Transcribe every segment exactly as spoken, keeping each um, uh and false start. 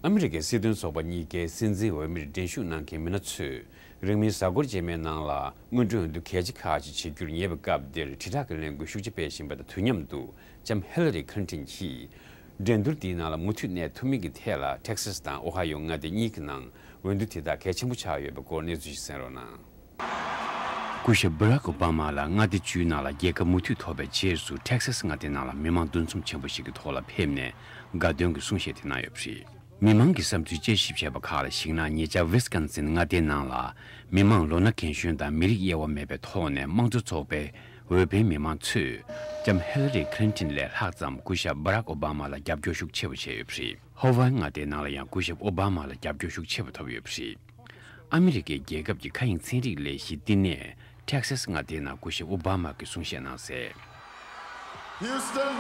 ཨ་མི་རི་ཀའི་སྲིད་དོན་ཚོགས་པ་གཉིས་ཀའི་སྲིད་འཛིན་འོས་མིར་འགྲན་ཞུགས་གནང་མཁན་མི་སྣ་ཚོས། རིང་མིན་གཟའ་འཁོར་རྗེས་མའི་ནང་ལ་སྔོན་འགྲོའི་འོས་བསྡུ་གལ་ཆེ་ཁག་ཅིག་བྱེད་རྒྱུར་ཉེ་བའི་སྐབས་འདིར་དྲིལ་བསྒྲགས་ཀྱི་ལས་འགུལ་ཤུགས་ཆེ་སྤེལ་བཞིན་པ་དང་དུས་མཉམ་དུ། ལྕམ་ཧི་ལ་རི་ཁི་ལིན་ཏིན་གྱིས། འགྲན་བསྡུར་འདིའི་ནང་ལ་མུ་མཐུད་གནས་ཐུབ་མིན་གྱི་ཐད་ལ། ཊེག་སཱས་དང་ཨོ་ཧ་ཡོ་མངའ་སྡེ་གཉིས་ཀྱི་ནང་འོས་བསྡུ་དེ་དག་གལ་ཆེན་པོ་ཆགས་ཡོད་པའི་སྐོར་གནས་ཚུལ་ཞིག་གསན་རོགས་གནང་། སྐུ་ཞབས་སྦ་རག་ཨོ་བྷ་མ་ལགས་མངའ་སྡེ་བཅུའི་ནང་ལ་རྒྱལ་ཁ་མུ་མཐུད་ཐོབ་པའི་རྗེས་སུ། ཊེག་སཱས་མངའ་སྡེའི་ནང་ལ་མི་མང་འདུ་འཛོམས་ཆེན་པོ་ཞིག་གི་ཐོག་ལ་ཕེབས་ནས་དགའ་སྟོན་གྱི་གསུང་བཤད་དེ་གནང་ཡོད་པ་རེད། མི་མང་གི་བསམ་ཚུལ་དཔྱད་ཞིབ་བྱས་པ་ཁག་ལ་གཞིགས་ན། ཉེ་ཆར་ཝི་སི་ཀོན་སིན་མངའ་སྡེའི་ནང་ལ་མི་མང་ལོ་ན་རྒན་གཞོན་དང་མི་རིགས་དབྱེ་བ་མེད་པའི་ཐོག་ནས་དམངས་གཙོ་ཚོགས་པའི་འོས་འཕེན་མི་མང་ཚོས་ལྕམ་ཧི་ལ་རི་ཁི་ལིན་ཏིན་ལས་ལྷག་ཙམ་སྐུ་ཞབས་སྦ་རག་ཨོ་བྷ་མ་ལ་རྒྱབ་སྐྱོར་ཤུགས་ཆེ་བ་བྱས་ཡོད་པ་རེད། ཧོ་ཝའི་མངའ་སྡེའི་ནང་ལ་ཡང་སྐུ་ཞབས་ཨོ་བྷ་མ་ལ་རྒྱབ་སྐྱོར་ཤུགས་ཆེ་བ་ཐོབ་ཡོད་པ་རེད། ཨ་མི་རི་ཀའི་རྒྱལ་ཁབ་ཀྱི་མཁའ་དབྱིངས་ཚན་རིག་ལས་གཞིའི་བསྟི་གནས་ཊེག་སཱས་མངའ་སྡེའི་ནང་སྐུ་ཞབས་ཨོ་བྷ་མ་གིས་གསུང་བཤད་གནང་གསལ། Houston,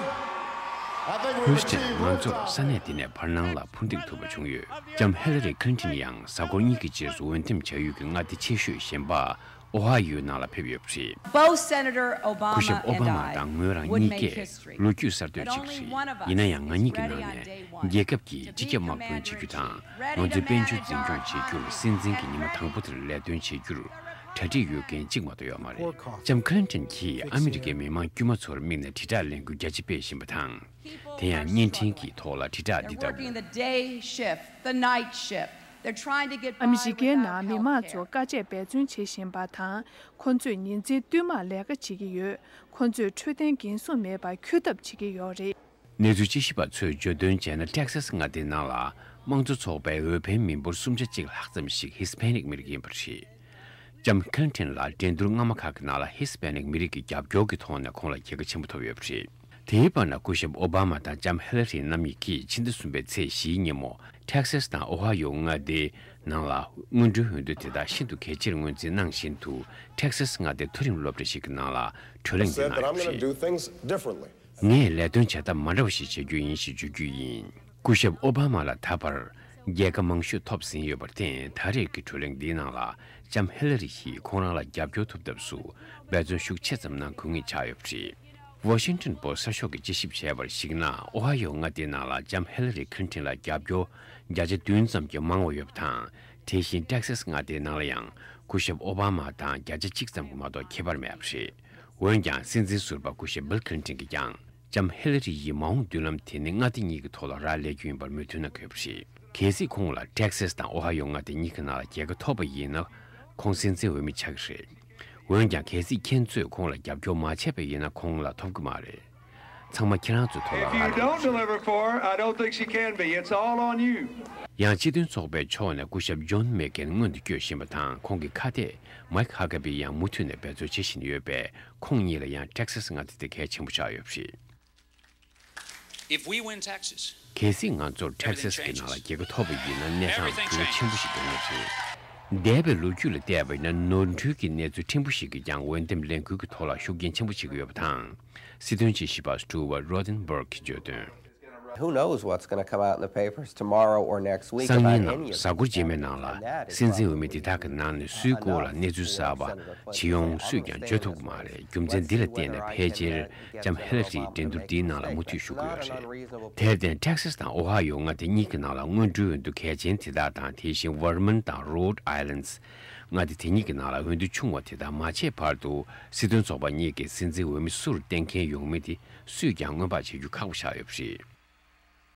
I think we ཧུའུ་སི་ཊོན། achieved ང་ཚོར་ས་གནས་འདི་ནས་བར་སྣང་ལ་འཕུར་འདེགས་ཐུབ་པ་བྱུང་ཡོད། ལྕམ་ཧི་ལ་རི་ཁི་ལིན་ཏིན་ཡང་གཟའ་འཁོར་གཉིས་ཀྱི་རྗེས་སུ་འོས་འདེམས་བྱ་ཡུལ་གྱི་མངའ་སྡེ་ཆེ་ཤོས་གཞན་པ་ཨོ་ཧ་ཡོའི་ནང་ལ་ཕེབས་ཡོད་པ་རེད། Both Senator Obama སྐུ་ཞབས་ཨོ་བྷ་མ་དང་ངོས་རང་གཉིས་ཀས་ལོ་རྒྱུས་གསར་གཏོད་བྱེད་ཀྱི་རེད། ཡིན་ན་ཡང་ང་གཉིས་ཀྱི་ནང་ནས་རྒྱལ་ཁབ་ཀྱི་སྤྱི་ཁྱབ་དམག་དཔོན་བྱེད་རྒྱུ་དང་། ང་ཚོའི་དཔལ་འབྱོར་འཛིན་སྐྱོང་བྱེད་རྒྱུར་སྲིད་འཛིན་གྱི་ཉི་མ་དང་པོ་དེར་ལས་དོན་བྱེད་རྒྱུར་གྲ་སྒྲིག་ཡོད་མཁན་གཅིག་མ་གཏོགས་ཡོད་མ་རེད། ལྕམ་ཁི་ལིན་ཏིན་གྱིས་ཨ་མི་རི་ཀའི་མི་མང་དཀྱུས་མ་ཚོར་དམིགས་ནས་དྲིལ་བསྒྲགས་ལས་འགུལ་རྒྱ་ཆེ་སྤེལ་བཞིན་པ་དང་། དེ་ཡང་བརྙན་འཕྲིན་གྱི་ཐོག་ལ་དྲིལ་བསྒྲགས་འདི་ལྟ་བུ། Working the day shift, the night shift. They're trying to get ཨ་མི་རི་ཀའི་ནང་མི་མང་ཚོ་དཀའ་སྤྱད་འབད་བརྩོན་བྱེད་བཞིན་པ་དང་། ཁོ་ཚོས་ཉིན་མཚན་བསྟུད་མར་ལས་ཀ་བྱེད་ཀྱི་ཡོད། ཁོ་ཚོས་འཕྲོད་བསྟེན་འགན་སྲུང་མེད་པར་འཁྱོལ་ཐབས་བྱེད་ཀྱི་ཡོད་རེད། གནས་ཚུལ་དཔྱད་ཞིབ་པ་ཚོས་བརྗོད་དོན་བྱས་ན། ཊེག་སཱས་མངའ་སྡེའི་ནང་ལ་དམངས་གཙོ་ཚོགས་པའི་འོས་འཕེན་མི་འབོར་སུམ་ཆ་གཅིག་ལྷག་ཙམ་ཞིག་ཧི་སི་པེ་ནིག་མི་རིགས་ཡིན་པ་རེད། ལྕམ་ཁི་ལིན་ཏིན་ལ་འགྲན་བསྡུར་སྔ་མ་ཁག་གི་ནང་ལ་ཧི་སི་པེ་ནིག་མི་རིགས་ཀྱི་རྒྱབ་སྐྱོར་གྱི་ཐོག་ནས་ཁོང་ལ་རྒྱལ་ཁ་ཆེན་པོ་ཐོབ་ཡོད་པ་རེད། དེའི་བར་ན་སྐུ་ཞབས་ཨོ་བྷ་མ་དང་ལྕམ་ཧི་ལ་རི་རྣམ་གཉིས་ཀྱིས་ཕྱི་ཟླ་གསུམ་པའི་ཚེས་བཞིའི་ཉིན་མོ། ཊེག་སཱས་དང་ཨོ་ཧ་ཡོ་མངའ་སྡེའི་ནང་ལ་སྔོན་འགྲོའི་འོས་བསྡུ་དེ་དག་ཤིན་ཏུ་གལ་ཆེར་ངོས་འཛིན་གནང་བཞིན་དུ། ཊེག་སཱས་མངའ་སྡེའི་མཐོ་རིམ་སློབ་གྲྭ་ཞིག་གི་ནང་ལ་གྲོས་གླེང་དེ་said that I'm གནང་ཡོད་པ་gonna རེད། Do things differently. ངས་ལས་དོན་བྱ་ཐབས་མ་འདྲ་བ་ཞིག་བྱ་རྒྱུ་ཡིན་ཞེས་བརྗོད་རྒྱུ་ཡིན། སྐུ་ཞབས་ཨོ་བྷ་མ་ལ་ད་བར་རྒྱལ་ཁ་མང་ཤོས་ཐོབ་ཟིན་ཡོད་པར་བརྟེན། ད་རེས་ཀྱི་གྲོས་གླེང་འདིའི་ནང་ལ་ལྕམ་ཧི་ལ་རི་ཡིས་ཁོང་རང་ལ་རྒྱབ་སྐྱོར་ཐོབ་ཐབས་སུ་འབད་བརྩོན་ཤུགས་ཆེ་ཙམ་གནང་དགོས་ངེས་ཆགས་ཡོད་པ་རེད། ཝ་ཤིང་ཊོན་པོ་སི་གསར་ཤོག་གིས་དཔྱད་ཞིབ་བྱས་པར་གཞིགས་ན། ཨོ་ཧ་ཡོ་མངའ་སྡེའི་ནང་ལ་ལྕམ་ཧི་ལ་རི་ཁི་ལིན་ཏིན་ལ་རྒྱབ་སྐྱོར་བརྒྱ་ཆ་བདུན་ཙམ་གྱིས་མང་བ་ཡོད་པ་དང་། དེ་བཞིན་ཊེག་སཱས་མངའ་སྡེའི་ནང་ལ་ཡང་སྐུ་ཞབས་ཨོ་བྷ་མ་དང་བརྒྱ་ཆ་གཅིག་ཙམ་གྱིས་མ་གཏོགས་ཁྱད་པར་མེད་པ་རེད། འོན་ཀྱང་སྲིད་འཛིན་ཟུར་པ་སྐུ་ཞབས་སྦིལ་ཁི་ལིན་ཏིན་གྱིས་ཀྱང་། ལྕམ་ཧི་ལ་རི་ཡི་མ་འོངས་མདུན་ལམ་དེ་ནི་མངའ་སྡེ་གཉིས་ཀྱི་ཐོག་ལ་རག་ལས་རྒྱུ་ཡིན་པར་མོས་མཐུན་གནང་གི་ཡོད་པ་རེད། གལ་སྲིད་ཁོང་ལ་ཊེག་སཱས་དང་ཨོ་ཧ་ཡོ་མངའ་སྡེ་གཉིས་ཀྱི་ནང་ལ་རྒྱལ་ཁ་ཐོབ་པ་ཡིན་ན། ཁོང་སྲིད་འཛིན་འོས་མི་ཆགས་ཀྱི་རེད། འོན་ཀྱང་། གལ་སྲིད་ཁྱེད་ཚོས་ཁོང་ལ་རྒྱབ་སྐྱོར་མ་བྱས་པ་ཡིན་ན། ཁོང་ལ་ཐོབ་ཀྱི་མ་རེད། ཚང་མ་ཁྱེད་རང་ཚོའི་ཐོག་ལ་If you རག་ལས་don't རེད། Deliver for her, I don't think she can be. It's all on you. ཡང་སྤྱི་མཐུན་ཚོགས་པའི་ཕྱོགས་ནས་སྐུ་ཞབས་ཇོན་མེག་ཀེན་སྔོན་དུ་བསྐྱོད་བཞིན་པ་དང་། ཁོང་གི་ཁ་གཏད་མའིག་ཧ་ཀ་བི་ཡང་མུ་མཐུད་ནས་འབད་རྩོལ་བྱེད་བཞིན་ཡོད་པས། ཁོང་གཉིས་ལ་ཡང་ཊེག་སཱས་མངའ་སྡེ་དེ་གལ་ཆེན་པོ་ཆགས་ཡོད་པ་རེད། If we win Texas, གལ་སྲིད་ང་ཚོར་ཊེག་སཱས་ཀྱི་ནང་ལ་རྒྱལ་ཁ་ཐོབ་པ་ཡིན་ན། གནས་སྟངས་འགྱུར་བ་ཆེན་པོ་ཞིག་འགྲོ་ངེས་རེད། འདས་པའི་ལོ་རྒྱུས་ལ་བལྟས་པ་ཡིན་ན། ནོར་འཁྲུལ་གྱི་གནས་ཚུལ་ཕྲན་བུ་ཞིག་གིས་ཀྱང་འོས་འདེམས་ལས་འགུལ་གྱི་ཐོག་ལ་ཤུགས་རྐྱེན་ཆེན་པོ་བྱེད་ཀྱི་ཡོད་པ་དང་། སྲིད་དོན་དཔྱད་ཞིབ་པ་སི་ཊུ་ཝར་རོ་ཏན་སྦུར་གྱིས་བརྗོད་དོན། Who knows what's going to come out in the papers tomorrow or next week སང་ཉིན་about ནམ་any of གཟའ་འཁོར་རྗེས་མའི་ནང་ལ། སྲིད་འཛིན་འོས་མི་འདི་དག་གི་ནང་ནས་སུའི་སྐོར་ལ་གནས་ཚུལ་གསར་པ་ཇི་ཡོང་སུས་ཀྱང་བརྗོད་ཐུབ་ཀྱི་མ་རེད། རྒྱུ་མཚན་འདི་ལ་བརྟེན་ནས་ཕལ་ཆེར་ལྕམ་ཧི་ལ་རི་འགྲན་བསྡུར་འདིའི་ནང་ལ་མུ་མཐུད་ཞུགས་ཀྱི་ཡོད་རེད། དེར་བརྟེན། ཊེག་སཱས་དང་ཨོ་ཧ་ཡོ་མངའ་སྡེ་གཉིས་ཀྱི་ནང་ལ་སྔོན་འགྲོའི་འོས་བསྡུ་གལ་ཆེན་དེ་དག་དང་། དེ་བཞིན་ཝར་མོན་དང་རོ་ཌི་ཨའི་ལན་ཌི་མངའ་སྡེ་དེ་གཉིས་ཀྱི་ནང་ལ་འོས་བསྡུ་ཆུང་བ་དེ་དག་མ་ཆད་བར་དུ། སྲིད་དོན་ཚོགས་པ་གཉིས་ཀྱི་སྲིད་འཛིན་འོས་མི་སུར་གཏན་འཁེལ་ཡོང་མིན་དེ་སུས་ཀྱང་སྔོན་དཔག་བྱེད་རྒྱུ་ཁག་པོ་ཆགས་ཡོད་པ་རེད།